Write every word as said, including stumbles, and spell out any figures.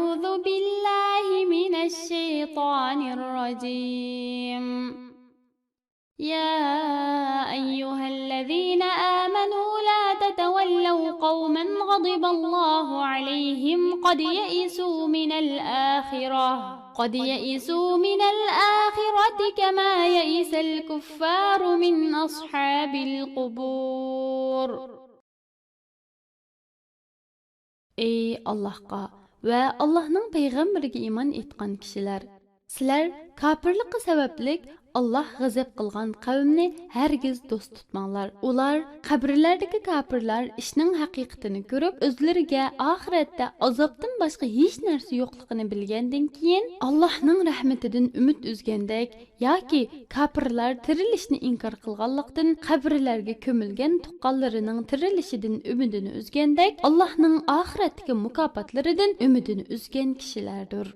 أعوذ بالله من الشيطان الرجيم. يا أيها الذين آمنوا لا تتولوا قوما غضب الله عليهم قد يئسوا من الآخرة، قد يئسوا من الآخرة كما يئس الكفار من أصحاب القبور. ئەي ئاللاھقا ۋە ئاللاھنىڭ پەيغەمبىرىگە ئىمان ئېيتقان كىشىلەر! سىلەر كاپىرلىقى سەۋەبلىك ئاللاھ غەزەپ قىلغان قەۋمنى ھەرگىز دوست تۇتماڭلار. ئۇلار قەبرىلەردىكى كاپىرلار ئىشنىڭ ھەقىقىتىنى كۆرۈپ، ئۆزلىرىگە ئاخىرەتتە ئازابتىن باشقا ھېچ نەرسە يوقلۇقىنى بىلگەندىن كېيىن، ئاللاھنىڭ رەھمىتىدىن ئۈمىد ئۈزگەندەك، ياكى كاپىرلار تىرىلىشنى ئىنكار قىلغانلىقتىن، قەبرىلەرگە كۆمۈلگەن تۇغقانلىرىنىڭ تىرىلىشىدىن ئۈمىدىنى ئۈزگەندەك، ئاللاھنىڭ ئاخىرەتتىكى مۇكاپاتلىرىدىن ئۈمىدىنى ئۈزگەن كىشىلەردۇر.